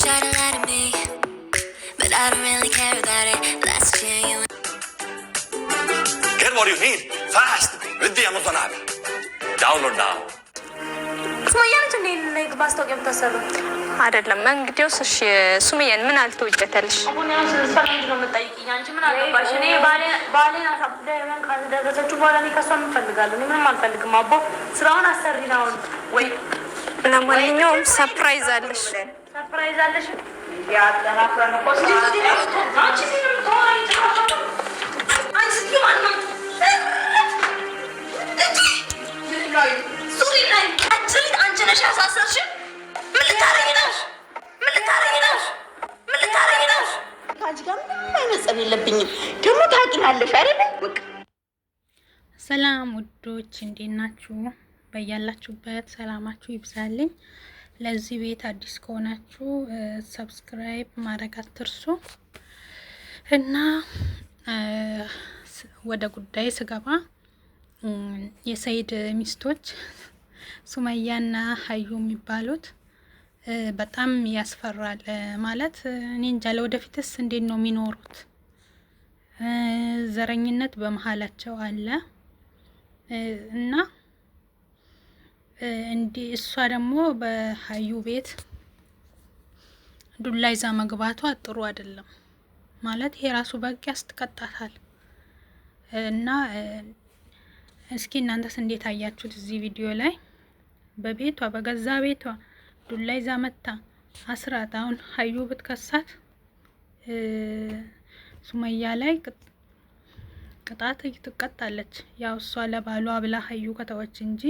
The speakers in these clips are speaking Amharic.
Try to lie to me, but I don't really care about it. Last year you Get what you need fast with the Amazon app. Download now. ሱመያ ነች እንዴ ማስታወቂያ የምታሰሩ? አይደለም እንግዲያውስ፣ እሺ ሱመያን ምን አልተወጀተልሽ? አሁን ያው እሷ ምንድን ነው የምጠይቂኝ? አንቺ ምን አገባሽ? እኔ ባሌን አሳብዳ የመን ካደረሰችው በኋላ እኔ ከእሷ ምን እፈልጋለሁ? እኔ ምንም አልፈልግም። አቦ ስራውን አሰሪ ነው አሁን ወይ ለማንኛውም surprise አለሽ። Surprise አለሽ። አንቺ ነሽ ያሳሰርሽን። ምን ልታረጊ ነው? ምን ልታረጊ ነው? ምን ልታረጊ ነው? ከአንቺ ጋር ምንም አይነት ጸብ የለብኝም። ደግሞ ታውቂናለሽ አይደለ? በቃ። ሰላም ውዶች፣ እንዴት ናችሁ? በያላችሁበት ሰላማችሁ ይብዛልኝ። ለዚህ ቤት አዲስ ከሆናችሁ subscribe ማድረግ አትርሱ እና ወደ ጉዳይ ስገባ የሰይድ ሚስቶች ሱመያና ሀዩ የሚባሉት በጣም ያስፈራል። ማለት እኔ እንጃ ለወደፊትስ እንዴት ነው የሚኖሩት? ዘረኝነት በመሀላቸው አለ እና እንዲህ እሷ ደግሞ በሀዩ ቤት ዱላ ይዛ መግባቷ ጥሩ አይደለም። ማለት ይሄ ራሱ በቂ ያስቀጣታል። እና እስኪ እናንተስ እንዴት አያችሁት? እዚህ ቪዲዮ ላይ በቤቷ በገዛ ቤቷ ዱላ ይዛ መታ አስራት። አሁን ሀዩ ብትከሳት ሱመያ ላይ ቅጣት ትቀጣለች። ያው እሷ ለባሏ ብላ ሀዩ ከተወች እንጂ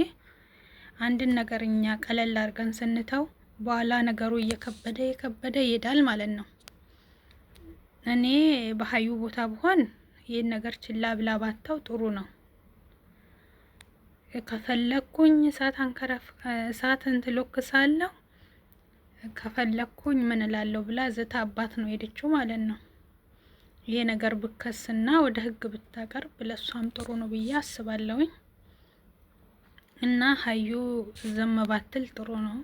አንድን ነገር እኛ ቀለል አድርገን ስንተው በኋላ ነገሩ እየከበደ እየከበደ ይሄዳል ማለት ነው። እኔ በሀዩ ቦታ ብሆን ይህን ነገር ችላ ብላ ባተው ጥሩ ነው። ከፈለኩኝ እሳት አንከረፍ እሳት እንትሎክሳለሁ፣ ከፈለኩኝ ምን እላለሁ ብላ ዝታ አባት ነው ሄደችው ማለት ነው። ይሄ ነገር ብከስና ወደ ህግ ብታቀርብ ለእሷም ጥሩ ነው ብዬ አስባለሁኝ። እና ሀዩ ዝም ባትል ጥሩ ነው።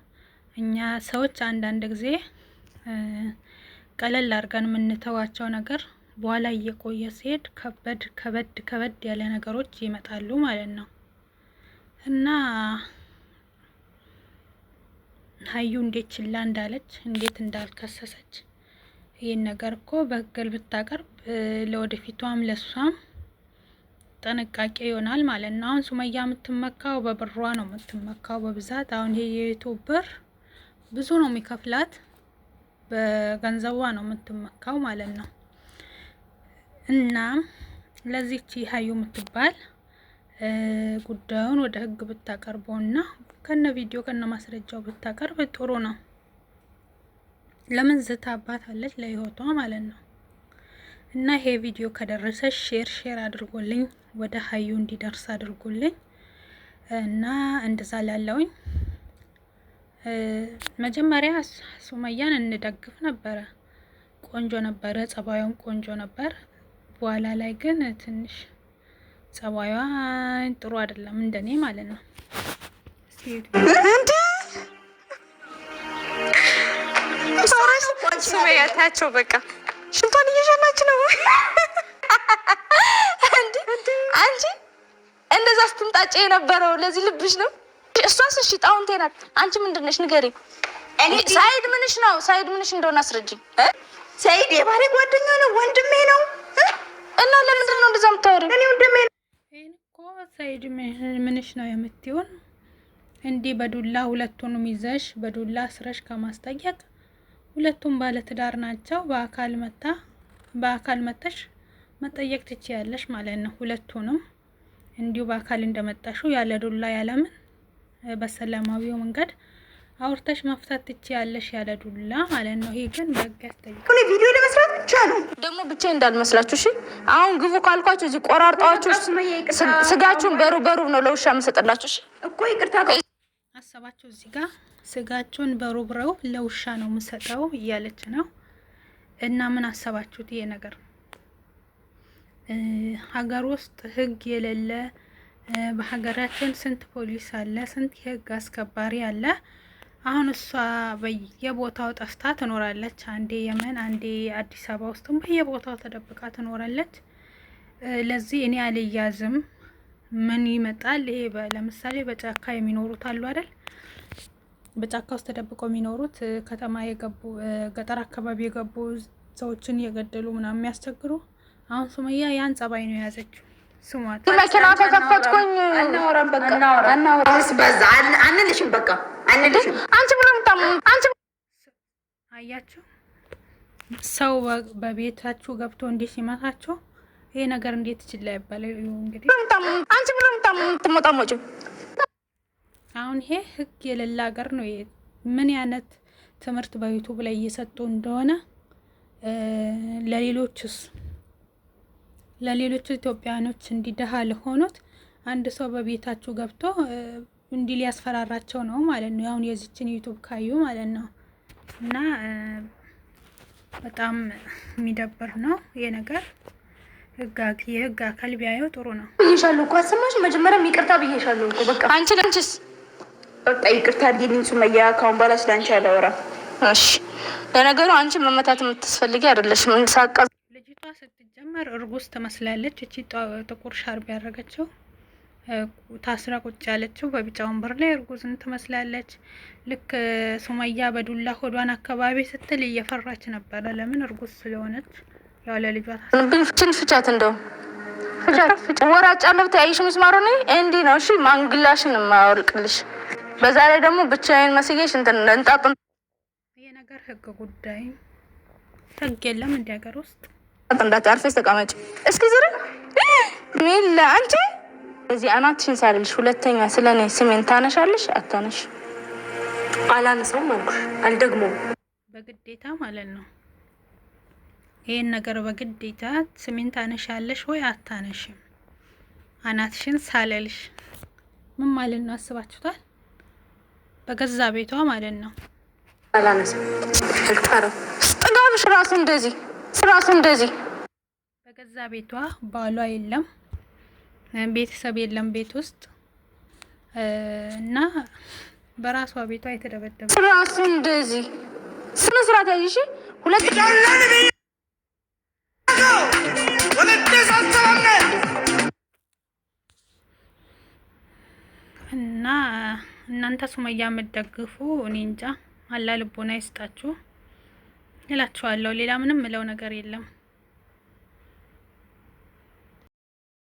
እኛ ሰዎች አንዳንድ ጊዜ ቀለል አድርገን የምንተዋቸው ነገር በኋላ እየቆየ ሲሄድ ከበድ ከበድ ከበድ ያለ ነገሮች ይመጣሉ ማለት ነው። እና ሀዩ እንዴት ችላ እንዳለች፣ እንዴት እንዳልከሰሰች፣ ይህን ነገር እኮ በህግ ብታቀርብ ለወደፊቷም ለሷም ጥንቃቄ ይሆናል ማለት ነው። አሁን ሱመያ የምትመካው በብሯ ነው የምትመካው በብዛት። አሁን ይሄ የ YouTube ብር ብዙ ነው የሚከፍላት፣ በገንዘቧ ነው የምትመካው ማለት ነው። እና ለዚህች ሀዩ የምትባል ጉዳዩን ወደ ህግ ብታቀርበውና ከነ ቪዲዮ ከነ ማስረጃው ብታቀርብ ጥሩ ነው። ለምን ዝታባታለች ለህይወቷ ማለት ነው። እና ይሄ ቪዲዮ ከደረሰ share share አድርጎልኝ ወደ ሀዩ እንዲደርስ አድርጎልኝ። እና እንደዛ ላለውኝ መጀመሪያ ሱመያን እንደግፍ ነበረ። ቆንጆ ነበረ፣ ጸባዩም ቆንጆ ነበር። በኋላ ላይ ግን ትንሽ ጸባዩዋ ጥሩ አይደለም እንደኔ ማለት ነው። እንዴ ሱመያ ታያቸው፣ በቃ ሽንቷን እየሸናች ነው። አንቺ እንደዛ ስትምጣጭ የነበረው ለዚህ ልብሽ ነው። እሷስ እሺ ጣውንቴ ናት። አንቺ ምንድን ነሽ ንገሪኝ። ሳይድ ምንሽ ነው? ሳይድ ምንሽ እንደሆነ አስረጅኝ። ሰይድ የባሌ ጓደኛ ነው፣ ወንድሜ ነው። እና ለምንድን ነው እንደዛ የምታወሪው? እኔ ወንድሜ ነው። ይህን እኮ ሰይድ ምንሽ ነው የምትሆን? እንዲህ በዱላ ሁለቱንም ይዘሽ በዱላ አስረሽ ከማስጠየቅ ሁለቱም ባለትዳር ናቸው። በአካል መታ በአካል መተሽ መጠየቅ ትችያለሽ ማለት ነው። ሁለቱንም እንዲሁ በአካል እንደመጣሹ ያለ ዱላ ያለምን በሰላማዊው መንገድ አውርተሽ መፍታት ትችያለሽ፣ ያለ ዱላ ማለት ነው። ይሄ ግን በህግ ያስጠይቃል። እኔ ቪዲዮ ለመስራት ብቻ ነው። ደግሞ ብቻ እንዳልመስላችሁ እሺ። አሁን ግቡ ካልኳችሁ እዚህ ቆራርጣችሁ ስጋችሁን በሩብ በሩብ ነው ለውሻ የምሰጥላችሁ። እሺ እኮ ይቅርታ አሰባችሁ እዚህ ጋር ስጋቸውን በሩብረው ለውሻ ነው የምሰጠው እያለች ነው። እና ምን አሰባችሁት? ይሄ ነገር ሀገር ውስጥ ህግ የሌለ፣ በሀገራችን ስንት ፖሊስ አለ፣ ስንት የህግ አስከባሪ አለ። አሁን እሷ በየቦታው ጠፍታ ትኖራለች። አንዴ የመን፣ አንዴ አዲስ አበባ ውስጥም በየቦታው ተደብቃ ትኖራለች። ለዚህ እኔ አልያዝም ምን ይመጣል? ይሄ ለምሳሌ በጫካ የሚኖሩት አሉ አይደል? በጫካ ውስጥ ተደብቀው የሚኖሩት ከተማ የገቡ ገጠር አካባቢ የገቡ ሰዎችን እየገደሉ ምናምን የሚያስቸግሩ። አሁን ሱመያ ያን ጸባይ ነው የያዘችው። ስሟት። መኪና ከከፈትኩኝ አናወራም፣ በቃ አናወራም። በዛ አንልሽም፣ በቃ አንልሽም። አንቺ ብሎ አንቺ አያችሁ፣ ሰው በቤታችሁ ገብቶ እንዲህ ሲመታችሁ ይሄ ነገር እንዴት ችላ ይባላል? እንግዲህ አንቺ ብሎ ትሞጣሞጪው አሁን ይሄ ህግ የሌለ ሀገር ነው። ምን አይነት ትምህርት በ YouTube ላይ እየሰጡ እንደሆነ ለሌሎችስ ለሌሎች ኢትዮጵያኖች እንዲደሃ ለሆኑት አንድ ሰው በቤታችሁ ገብቶ እንዲህ ሊያስፈራራቸው ነው ማለት ነው። አሁን የዚችን YouTube ካዩ ማለት ነው። እና በጣም የሚደብር ነው ይሄ ነገር። የህግ አካል ቢያየው ጥሩ ነው። ብዬሻለሁ እኮ አሰማሽ። መጀመሪያም ይቅርታ ብዬሻለሁ እኮ በቃ። አንቺ ለአንቺስ በቃ ይቅርታ አድርጊልኝ ሱመያ፣ ከአሁን በኋላ ስለ አንቺ አላወራም። እሺ፣ ለነገሩ አንቺ መመታት የምትስፈልጊ አይደለሽም። እንሳቃ ልጅቷ ስትጀመር እርጉዝ ትመስላለች። እቺ ጥቁር ሻርፕ ያደረገችው ታስራ ቁጭ ያለችው በቢጫ ወንበር ላይ እርጉዝን ትመስላለች። ልክ ሱመያ በዱላ ሆዷን አካባቢ ስትል እየፈራች ነበረ። ለምን? እርጉዝ ስለሆነች ያው ለልጇ ብንፍችን ፍቻት፣ እንደው ፍቻት ወራጫ ለብት ያይሽ ምስማሩ ነኝ እንዲህ ነው። እሺ ማንግላሽን የማያወልቅልሽ በዛ ላይ ደግሞ ብቻዬን መስዬሽ እንትን እንጣጥ ይሄ ነገር ህግ ጉዳይ ህግ የለም እንዲ ሀገር ውስጥ። እንዳት አርፈሽ ተቀመጪ። እስኪ ዝር ሚላ አንቺ እዚህ አናትሽን ሳልልሽ ሁለተኛ ስለ እኔ ስሜን ታነሻለሽ? አታነሽ። አላነሳውም አልኩሽ፣ አልደግሞም። በግዴታ ማለት ነው። ይሄን ነገር በግዴታ ስሜን ታነሻለሽ ወይ አታነሽም? አናትሽን ሳለልሽ ምን ማለት ነው? አስባችሁታል? በገዛ ቤቷ ማለት ነው። አላነሳም፣ አልጠራም። ጥጋብሽ ራሱ እንደዚህ ራሱ እንደዚህ በገዛ ቤቷ ባሏ የለም፣ ቤተሰብ የለም ቤት ውስጥ እና በራሷ ቤቷ የተደበደበ ራሱ እንደዚህ ስነ ስርዓት ያይሽ ሁለት እና እናንተ ሱመያ የምትደግፉ እኔ እንጃ፣ አላህ ልቦና ይስጣችሁ እላችኋለሁ። ሌላ ምንም ምለው ነገር የለም።